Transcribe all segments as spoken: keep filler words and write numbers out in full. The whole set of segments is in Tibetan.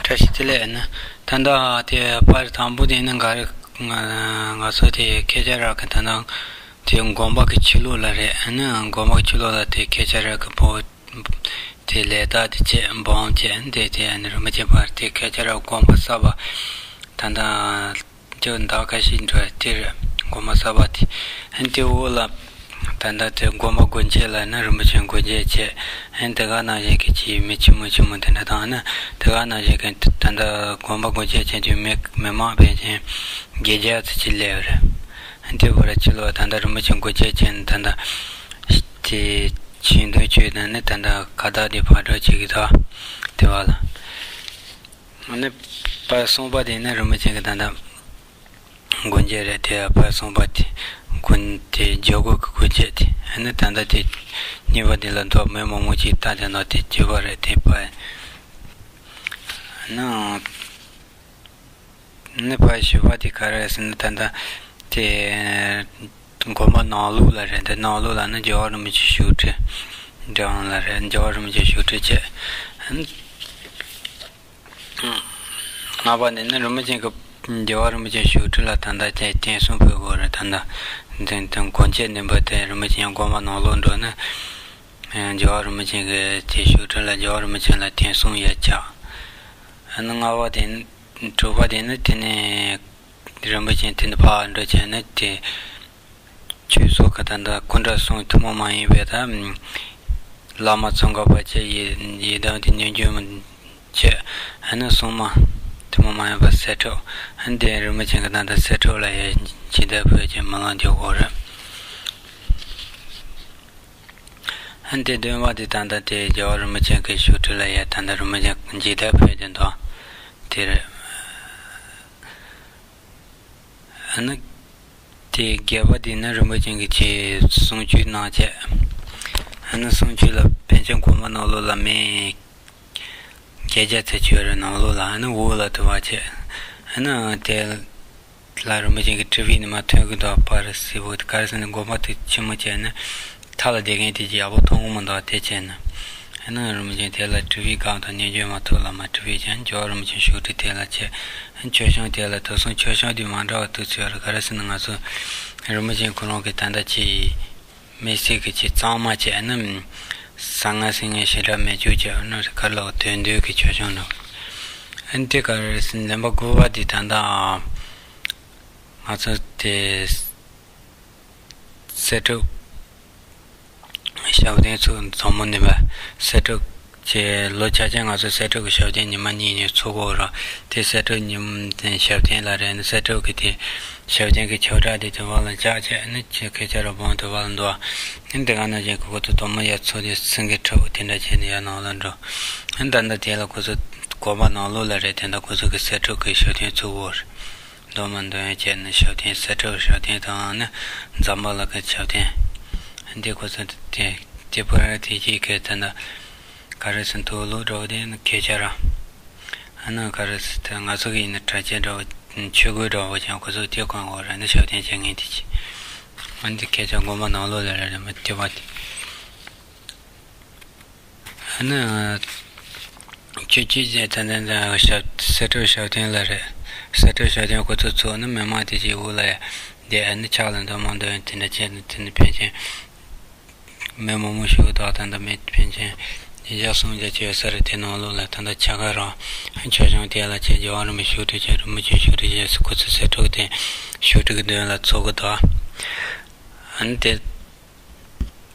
བཀྲ་ཤིས་བདེ་ལེགས། ཨ་ནི་ད་ལྟ་དེ་པར་དང་པོ་དེ་ནི་ག་རེ། ང་ང་ཚོ་དེ་ཁ་ཆེ་ར་གི་ད་ལྟ་དེ་དགོན་པ་གི་ཕྱི་ལོགས་ལ་རེད། ཨ་ནི་དགོན་པ་གི་ཕྱི་ལོགས་ལ་དེ་ཁ་ཆེ་ར་གི་བོད་དེ་ལས་རྟགས་དེ་བྱས་འབུམ་བྱས། ཨ་ནི་དེ་དེ་ཨ་ནི་རིན་པོ་ཆེ་པར་དེ་ཁ་ཆེ་ར་དགོན་པ་གསར་པ་ད་ལྟ་ཅིག་ཟླ་ཁ་ཤས་འགྲོ་དེ་རེད། དགོན་པ་གསར་པ་དེ། ཨ་ནི་དེ་འོག་ལ་ད་ལྟ་དེ་དགོན་པ་སྒོ་འབྱེད་ལ་ནི་རིན་པོ་ཆེ་སྒོ་འབྱེད་བྱས། ཨ་ནི་དེ་ག་ནང་བཞིན་གྱི་ཅིག་མི་ཆེན་མོ་ཆེན་མོ་དེ་འདྲ་དང་། ཨ་ནི་དེ་ག་ནང་བཞིན་གྱི་ད་ལྟ་དགོན་པ་སྒོ་འབྱེད་བྱས་དུས་མི་མི་མང་ཕལ་ཆེར་བརྒྱད་བརྒྱ་ཙམ་ཅིག་སླེབས་ཡོད་རེད། ཨ་ནི་དེ་བོ་ར་ཕྱི་ལོགས་ད་ལྟ་རིན་པོ་ཆེ་སྒོ་འབྱེད་བྱས་ནས་ད་ལྟ་དེ་ཆོས་འདོན་བྱས་ནས་ནི་ད་ལྟ་ཁ་བཏགས་དེ་ཕར་འགྲོ་བྱེད་ཀྱི་འདུག་དེ་བ་ལ། ཨ་ནི་པར་གསུམ་པ་དེ་ནི་རིན་པོ་ཆེ་གི་ད་ལྟ་སྒོ་འབྱེད་རེད། དེ་པར་གསུམ་པ་དེ་དགོན་དེ་རྒྱ་སྒོ་གི་སྒོ་འབྱེད་དེ། ཨ་ནི་ད་ལྟ་དེ་གཉིས་པ་དེ་ལ་འདུག་མི་མང་པོ་ཅིག་ལྟ་དེ་ནོ་དེ་བརྒྱད་པ་རེད། དེ་པར་ནི་ནི་པར་བཞི་པ་དེ་ག་རེ་རེད་ཟེར་ན་ད་ལྟ་དེ་དགོན་པ་ནང་ལོགས་ལ་རེད། དེ་ནང་ལོགས་ལ་ནི་རྒྱལ་བ་རིན་པོ་ཆེ་བཞུགས་ཁྲི་འདྲ་བ་ལ་རེད། རྒྱལ་བ་རིན་པོ་ཆེ་བཞུགས་ཁྲི་བྱས། ལྔ་པ་ནི་ནི་རིན་པོ་ཆེ་གི་རྒྱལ་བ་རིན་པོ་ཆེ་བཞུགས་ཁྲི་ལ་ད་ལྟ་དེ་རྟེན་གསུམ་ཕུལ་དགོས་རེད། ད་ལྟ་འདི་འདི་སྒོ་འབྱེད་ནི་འབུལ་ཏེ་རིན་པོ་ཆེ་ཡང་དགོན་པ་ནང་ལོགས་འགྲོ་ནི། ཨ། རྒྱལ་བ་རིན་པོ་ཆེ་གི་དེ་བཞུགས་ཁྲི་ལ་རྒྱལ་བ་རིན་པོ་ཆེ་ལ་རྟེན་གསུམ་ཡར་བཅག་ཨ་ནི་ལྔ་པ་དེ་ནི། དྲུག་པ་དེ་ནི་དེ་ནས་རིན་པོ་ཆེ་དེ་ནི་ཕར་འགྲོ་བྱས་ནི་དེ། ཆོས་ཚོགས་ཀྱི་ད་ལྟ་སྐུ་འདྲ་གསུམ་ཐུན་མོང་མ་ཡིན་པའི་ད་བླ་མ་ཙོང་ཁ་པ་བཅས་ཡི་ཡི་དམ་དེ་མཉེས་སྐྱོན་བྱས། ཨ་ནི་སྲུང་མ་ཐུན་མོང་མ་ཡིན་པ་གསེར་ཁྲབ། ཨ་ནི་དེ་རིན་པོ་ཆེ་གི་ད་ལྟ་གསེར་ཁྲབ་ལ་ཡང་ཇི་ལྟར་ཕུལ་གྱི་མི་ལང་རྒྱུ་དགོས་རེད། ཨ་ནི་དེ་བདུན་པ་དེ་ད་ལྟ་དེ་རྒྱལ་བ་རིན་པོ་ཆེ་གི་བཞུགས་ཁྲི་ལ་ཡང་ད་ལྟ་རིན་པོ་ཆེ་ཇི་ལྟར་ཕུལ་གྱི་འདུག་དེ་རེད། ཨ་ནི་དེ་བརྒྱད་པ་དེ་ནི་རིན་པོ་ཆེ་གི་ཆེད་གསུང་ཆོས་གནང་བྱས། ཨ་ནི་གསུང་ཆོས་ལ་པཎ་ཆེན་གོང་མ་ནང་ལོགས་ལ་མི་བརྒྱད་བརྒྱ་ཚོད་ཆོས་རེ་ནང་ལོགས་ལ། ཨ་ནི་འོག་ལ་དུ་བ་བྱས། ཨ་ནི་དེ་ལ་རིན་པོ་ཆེ་གི་ཊི་ཝི་ནི་མ་ཐོན་གི་འདུག་པར་སི་བོ་དེ་ག་རེ་ཟེར་ན་དགོན་པ་དེ་ཆེན་མོ་བྱས་ནི། མཐའ་ལ་བསྡད་མཁན་དེ་ཅིག་ཡག་པོ་མཐོང་གི་མི་འདུག་དེ་བྱས་ན། ཨ་ནི་རིན་པོ་ཆེ་དེ་ལ་ཊི་ཝི་སྒང་དང་མཉེས་སྐྱོན་མ་ཐུག་ལ་མ་ཊི་ཝི་ཅན་རྒྱལ་བ་རིན་པོ་ཆེ་བཞུགས་ཁྲི་དེ་ལ་བྱས། མཆོད་བཤམས་དེ་ལ་དུ་སོང་། མཆོད་བཤམས་དེ་མ་འདྲ་བ་དུ་ཚོད་རེད། ག་རེ་ཟེར་ན་ང་ཚོ་རིན་པོ་ཆེ་ཁོ་རང་གི་ད་ལྟ་ཅིག་མི་སེར་གི་ཅིག་གཙང་མ་བྱས་ནི། ཟ་ང་ཟིང་ངེ་ཞེ་དྲག་མེད་རྒྱུ་བྱས་ནི་ག་རེ་ལ་དོན་དོན་གི་མཆོད་བཤམས་འདུག་ཨ་ནི་དེ་ག་རེ་ཟེར་ན་ལེན་པ་དགུ་པ་དེ་ད་ལྟ་ང་ཚོ་དེ། གསེར་ཁྲབ་ཞབས་བརྟན་ཚུགས། འཛམ་བུ་གླིང་པ་གསེར་ཁྲབ་ཀྱི་ལོ་ཆ་ཆེན་ང་ཚོ་གསེར་ཁྲབ་ཀྱི་ཞབས་བརྟན་ཉི་མ་གཉིས་ནས་ཚུགས་དགོས་ར། དེ་གསེར་ཁྲབ་ཉི་མ་དེ་ཞབས་བརྟན་ལ་རེད་ནི། གསེར་ཁྲབ་ཀྱི་དེ་ཞབས་བརྟན་གྱི་ཆོས་གྲྭ་དེ་དེ་བ་ལ་བཅག་བྱས་ནི་ཁྱེད་ཁྱེད་ཅག་ར་བོང་དེ་བ་ལ་འདུག་ཨ་ནི་དེ་ག་ནང་བཞིན་གྱི་ཁོ་ཚོ་དོ་མ་ཡ་ཚོ་དེ་སེང་གེ་ཁྲབ་དེ་འདྲ་བྱས་ནས་ཡར་ནང་ལ་འགྲོ། ཨ་ནི་ད་ལྟ་དེ་ལ་ཁོ་ཚོ་དགོན་པ་ནང་ལོགས་ལ་རེད། དེ་འདྲ་ཁོ་ཚོ་གི་གསེར་ཁྲབ་ཀྱི་ཞབས་བརྟན་ཚུགས་དགོས་རེད། མདོ་མ་འདོན་བྱས་ནས་ཞབས་བརྟན་གསེར་ཁྲབ་ཞབས་བརྟན་དང་ནི་འཛམ་བུ་གླིང་གི་ཞབས་བརྟན། འདི་ཁོ་ཚོ་དེ་དེ་པར་དེ་གཅིག་གི་ད་ནི་ག་རེ་ཟེར་འདུག་ལུགས་འདྲ་བོ་དེ་ནི་ཁྱེད་ཅག་ར། ཨ་ནི་ག་རེ་ཟེར་ད་ང་ཚོ་གི་ཡིན་ན་གྲྭ་ཆས་འདྲ་བོ་ཆོས་གོས་འདྲ་བོ་ཀྱང་ཁོ་ཚོ་དེ་གང་གོ་ར་ནི་ཞབས་བརྟན་བྱེད་མཁན་དེ་གཅིག་ཨ་འདི་ཁྱེད་ཅག་དགོན་པ་ནང་ལོགས་ལ་ར་རེད་མ་དེ་བ་དེ། ཨ་ནི། ཁྱོད་ཀྱིས་བྱས་ད་ནི་ཞབས་གསེར་ཁྲབ་ཞབས་བརྟན་ལ་རེད། གསེར་ཁྲབ་ཞབས་བརྟན་ཁོ་ཚོ་ཚོ་ནི་མི་མང་དེ་ཅིག་འོག་ལ་ཡ་བསྡད། ཨ་ནི་ཕྱག་ལ་འདོན་མ་འདོན་དེ་འདྲ་བྱས་ནས་དེ་ནི་ཕན་ཆད་མི་མང་མང་ཞིག་དང་ད་ལྟ་མི་ཕན་ཆད་བརྒྱ་སུམ་བརྒྱ་ཅིག་ཡོད་ས་རེད། དེ་ནང་ལོགས་ལ་ད་ལྟ་ཆ་ག་རང་མཆོད་བཤམས་དེ་ལ་ཆེ་རྒྱལ་བ་རིན་པོ་ཆེ་བཞུགས་ཁྲི་ཆེ་རིན་པོ་ཆེ་བཞུགས་ཁྲི་ཆེ་ཁོ་ཚོ་གསེར་ཁྲབ་དེ་བཞུགས་ཁྲི་གི་མདུན་ལ་ཚོགས་གི་འདུག་ཨ་ནི་དེ།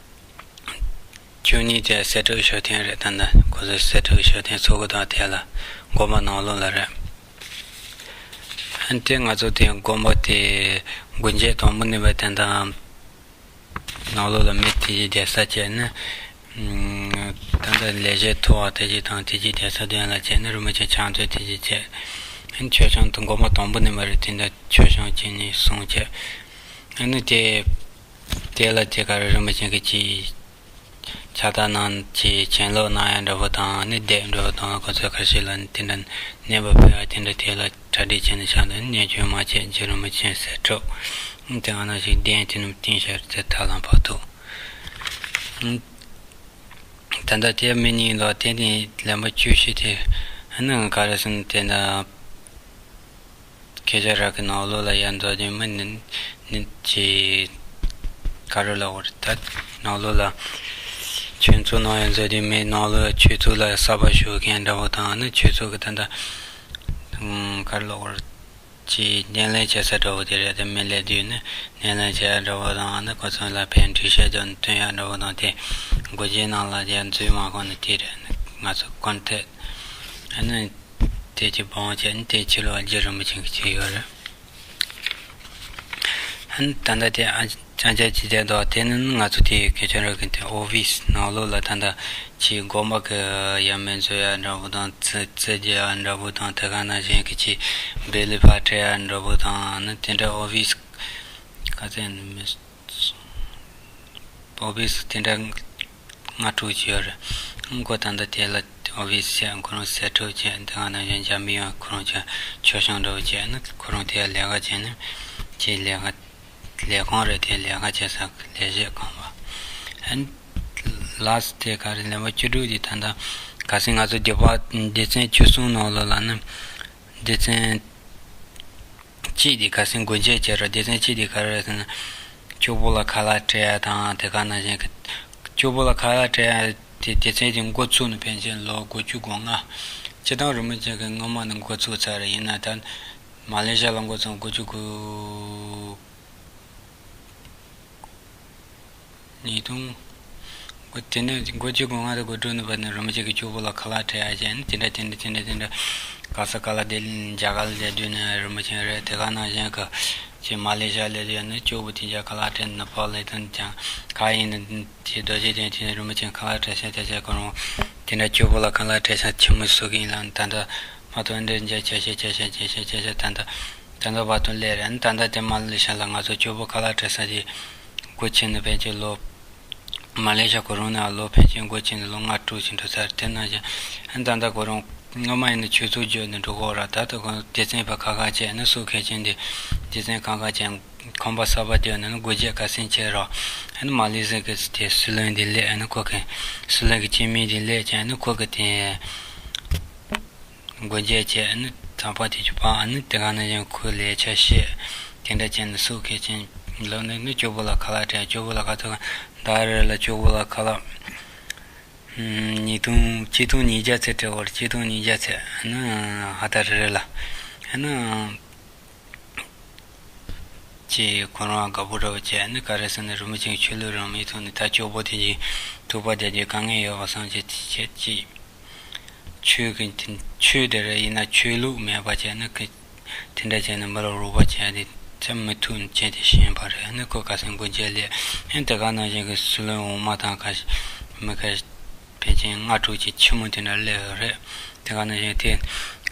བཅུ་གཉིས་དེ་གསེར་ཁྲབ་ཞབས་བརྟན་རེད། ད་ནི་ཁོ་ཚོ་གསེར་ཁྲབ་ཞབས་བརྟན་ཚོགས་གི་དང་དེ་ལ་དགོན་པ་ནང་ལོགས་ལ་རེད། ཨ་ནི་དེ་ང་ཚོ་དེ་དགོན་པ་དེ་སྒོ་འབྱེད་དང་པོ་ནས་བ་དེ་འདྲ་ནང་ལོགས་ལ་མི་དེ་ཅིག་བསྡད་ས་བྱས་ནི། ད་ལྟ་ལས་བྱེད་མཐོ་བ་དེ་ཅིག་དང་དེ་ཅིག་བསྡད་ས་དོན་ལ་བྱས་ནི་རིན་པོ་ཆེ་ཕྱག་མཛོད་དེ་ཅིག་བྱས། ཨ་ནི་མཆོད་བཤམས་དང་དགོན་པ་དང་པོ་ནས་བ་རེད། དེ་འདྲ་མཆོད་བཤམས་བྱས་ནས་སོང་བྱས། ཨ་ནི་དེ། དེ་ལ་དེ་ག་རེ་རིན་པོ་ཆེ་གི་ཅིག་ཕྱག་རྟགས་གནང་ཅིག་བྱིན་རླབས་གནང་ཡ་འདྲ་པོ་དང་ནི་ལྡེབས་འདྲ་པོ་དང་ཁོ་ཚོ་ཁ་ཤས་ལ་ནི་དེ་འདྲ་གནས་པ་ཕུལ་ཡ་དེ་འདྲ་དེ་ལ་གྲ་སྒྲིག་བྱས་ནས་བཞག་འདུག་ནི་ཉེས་སྐྱོན་མ་བྱས་རྗེ་རིན་པོ་ཆེ་གསེར་ཁྲབ། དེ་ག་ནང་བཞིན་གདན་དེ་ནི་བཏིང་བཞག་རེད། ཐ་ལམ་བར་དུ། ད་ལྟ་དེ་མི་གཉིས་ལ་དེ་ནི་ལེན་པ་བཅུ་བཞི་དེ་ ཨ་ནི་ག་རེ་ཟེར་ན་དེ་འདྲ་སྐད་ཆ་རག་གི་ནང་ལོགས་ལ་ཡར་འཛུལ་དུས་མི་ནི་ནི་ཅི་ག་རེ་ལབ་དགོས་རེད། ད་ནང་ལོགས་ལ་ཆོས་ཚོགས་ནང་ཡར་འཛུལ་དུས་མི་ནང་ལོགས་ཆོས་ཚོགས་ལ་གསར་པ་ཞུགས་མཁན་འདྲ་བོ་དང་ནི་ཆོས་ཚོགས་ཀྱི་ད་ལྟ་ག་རེ་ལབ་དགོས་རེད། ཅིག་སྣེ་ལེན་བྱེད་ས་འདྲ་བོ་དེ་རེད། དེ་མི་སླེབས་དུས་ནི་སྣེ་ལེན་བྱེད་ཡ་འདྲ་བོ་དང་ནི་ཁོ་ཚོ་ལ་ཕན་འགྲེལ་བཤད་རྒྱག་ནི་སྟོན་ཡ་འདྲ་བོ་དང་དེ་སྒོ་འབྱེད་ནང་ལ་ཡར་འཛུལ་མ་དགོས་ནི་དེ་རེད། ནི་ང་ཚོ་ཀོན་ཊེག་ཨ་ནི་དེ་ཅིག་སྦོམ་བྱས་ནི་དེ་ཕྱི་ལོགས་རྒྱུ་རིན་པོ་ཆེ་གི་ཅིག་ཡོད་རེད། ཨ་ནི་ད་ལྟ་དེ་ཨ་ཅང་ཅང་ཅི་བྱས་འདུག་དེ་ནི་ང་ཚོ་དེའི་སྐད་ཆ་རག་གི་དེ་ཨོ་ཕི་སི་ནང་ལོགས་ལ་ད་ལྟ་ཆེས་དགོན་པ་གི་ཡར་མེ་མཛོད་ཡ་འདྲ་བོ་དང་རྩི་རྩི་རྒྱག་ཡ་འདྲ་བོ་དང་དེ་ག་ནང་བཞིན་གི་ཆེས་བེ་ལི་ཕར་སྤྲད་ཡ་འདྲ་བོ་དང་ནི་དེ་འདྲ་ཨོ་ཕི་སི་ག་ཚད་ནི་མི་ཨོ་ཕི་སི་དེ་འདྲ་ལྔ་དྲུག་ཅིག་ཡོད་རེད། ཁོ་ད་ལྟ་དེ་ལ་ཨོ་ཕི་སི་བྱས་ཁོ་རང་ཟད་འགྲོ་བྱས་དེ་ག་ནང་བཞིན་རྒྱ་མི་ཡང་ཁོ་རང་ཆ་མཆོད་བཤམས་འདྲ་བོ་བྱས་ནི་ཁོ་རང་དེ་ལས་ཀ་བྱས་ནི་ཆེས་ལས་ཀ་ལས་ཁང་རེད། དེ་ལས་ཀ་བྱེད་ས་ལས་བྱེད་ཁང་པ། ལཱ་སི་ཊི་དེ་ག་རེ་ལེན་པ་བཅུ་དྲུག་དེ་ད་ལྟ་ག་སེ་ང་ཚོ་སྡེ་པ་སྡེ་ཚན་བཅུ་གསུམ་ནང་ལོགས་ལ་ནི་སྡེ་ཚན་གཅིག་དེ་ག་སེ་སྒོ་འབྱེད་བྱས་ར། སྡེ་ཚན་གཅིག་དེ་ག་རེ་རེད་ཟེར་ན་གཅུང་པོ་ལ་ཁ་ལག་སྤྲད་ཡ་དང་དེ་ག་ནང་བཞིན་གི་གཅུང་པོ་ལ་ཁ་ལག་སྤྲད་ཡ་དེ་སྡེ་ཚན་དེ་འགོ་ཚུགས་ནས་ཕན་ཆད་ལོ་དགུ་བཅུ་གོ་ལྔ་སྤྱིར་བཏང་རིན་པོ་ཆེ་གི་སྔོན་མ་ནས་འགོ་ཚུགས་ཚར་རེད། ཡིན་ན་ད་མ་ལེ་ཤ་ལ་འགོ་ཚུགས་དགུ་བཅུ་གོ་ཉིས་སྟོང་། དེ་ནས་དགུ་བཅུ་གོ་ལྔ་དང་དགུ་དྲུག་ནས་བར་ནས་རིན་པོ་ཆེ་གི་གཅུང་པོ་ལ་ཁ་ལག་སྤྲད་ཡ་བྱས་ནས་དེ་འདྲ་དེ་འདྲ་དེ་འདྲ་དེ་འདྲ་ག་ས་ག་ལ་བསྡད་རྒྱ་གར་ལ་བསྡད་དུས་ནས་རིན་པོ་ཆེ་རེད། དེ་ག་ནང་བཞིན་གི་ཅིག་མ་ལེ་ཤ་ལ་བསྡད་དུས་ནས་གཅུང་པོ་དེ་འདྲ་ཁ་ལག་སྤྲད་ནས་ཕར་སླེབས་དུས་ཀྱང་ག་ཡིན་ནས་ཅིག་རྡོ་རྗེ་གདན་དེ་ནས་རིན་པོ་ཆེ་ཁ་ལག་སྤྲད་ཤག་སྤྲད་ཤག་ཁོ་རང་དེ་འདྲ་གཅུང་པོ་ལ་ཁ་ལག་སྤྲད་ཤག་ཆི་མོ་བཟོ་གི་ཡིན་ལབ་ནས་ད་ལྟ་མ་གཏོགས་འདི་འདྲ་བྱས་ཤག་བྱས་ཤག་བྱས་ཤག་བྱས་ཤག་ད་ལྟ། ད་ལྟ་བར་དུ་སླེབས་རེད། ད་ལྟ་དེ་མ་ལེ་ཤ་ལ་ང་ཚོ་གཅུང་པོ་ཁ་ལག་སྤྲད་ས་དེ་སྒོ་ཕྱེ་ནས་ཕན་ཆད་ལོ། མ་ལེ་ཤ་ཁོ་རང་ནས་ལོ་ཕན་ཆད་སྒོ་ཕྱེ་ནས་ལོ་ལྔ་དྲུག་ཅིག་འགྲོ་ཚར། དེ་ནང་བཞིན་ད་ལྟ་ཁོ་རང་སྔོན་མ་ཡིན་ན་ཆོས་ཚོགས་བརྒྱུད་ནས་འགྲོ་གི་ཡོད་ར། ད་ལྟ་ཁོ་སྡེ་ཚན་ཕར་ཁ་ཁ་བྱས་ནས་སུ་མཁན་ཆེན་དེ་སྡེ་ཚན་ཁ་ཁ་བྱས་ཁང་པ་གསར་པ་དེ་ནས་སྒོ་འབྱེད་ཁ་སེང་བྱས་ར། ཨ་ནི་མ་ལེ་ཤ་གི་དེ་སྲིད་བློན་དེ་སླེབས། ཨ་ནི་ཁོ་གི་སྲིད་བློན་གི་སྤྱི་མི་དེ་སླེབས་བྱས་ཨ་ནི་ཁོ་གི་དེ། སྒོ་འབྱེད་བྱས་ནི་ཚགས་པར་དེ་ཚོ་ཕར་ནི་དེ་ག་ནང་བཞིན་ཁོའི་ལས་འཆར་བཤད། དེ་འདྲ་བྱས་ནས་སུ་མཁན་ཆེན་ལོ་ནི་ནི་གཅུང་པོ་ལ་ཁ་ལག་སྤྲད། གཅུང་པོ་ལ་ཁ་ཐུག་ཟླ་རེ་ལ་གཅུང་པོ་ལ་ཁ་ལག་ཉིས་སྟོང་གཅིག་སྟོང་ཉིས་བརྒྱ་ཚད་སྤྲད་པ་རེད། གཅིག་སྟོང་ཉིས་བརྒྱ་ཚད་ནི་ཧ་ད་རེ་རེ་ལ་ནི། ཅེས་ཁོ་རང་དགའ་པོ་འདྲ་བོ་བྱས་ནི་ག་རེ་ཟེར་ན་རིན་པོ་ཆེ་ཆོས་ལུགས་རང་མོས་ཐོག་ནས་ད་གཅོག་པོ་དེ་གྱིས་ཐུག་པ་རྒྱག་རྒྱུའི་དཀའ་ངལ་ཡོད་པ་བསམ་བྱས་བྱས་ཅིག་ཆོས་ཀྱི་དེ་ཆོས་དེ་རེད། ཡིན་ན་ཆོས་ལུགས་མེད་པ་བྱས་ན་གི་དེ་འདྲ་བྱས་ན་མི་ལ་རོགས་པ་བྱས་ཏེ་ཅང་མི་ཐུབ་བྱས་ཏེ་ཤེས་པ་རེད། ནི་ཁོ་ག་སེང་སྒོ་འབྱེད་ལས་ཨེ་དེ་ག་ནང་བཞིན་གི་སྲིད་བློན་འོག་མ་དང་ཁ་ཤས་མི་ཁ་ཕལ་ཆེར་ལྔ་དྲུག་ཅིག་ཆི་མོ་དེ་འདྲ་སླེབས་ཡོད་རེད། དེ་ག་ནང་བཞིན་དེ་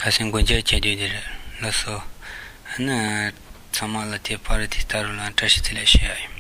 ཁ་སེང་སྒོ་འབྱེད་བྱེད་དུས་དེ་རེད་ལགས་སོ། ཨ་ནི་ཚང་མ་ལ་དེ་པར་དེ་ལྟ་རུ་ལ་བཀྲ་ཤིས་བདེ་ལེགས་ཞུ་ཡ་ཡིན།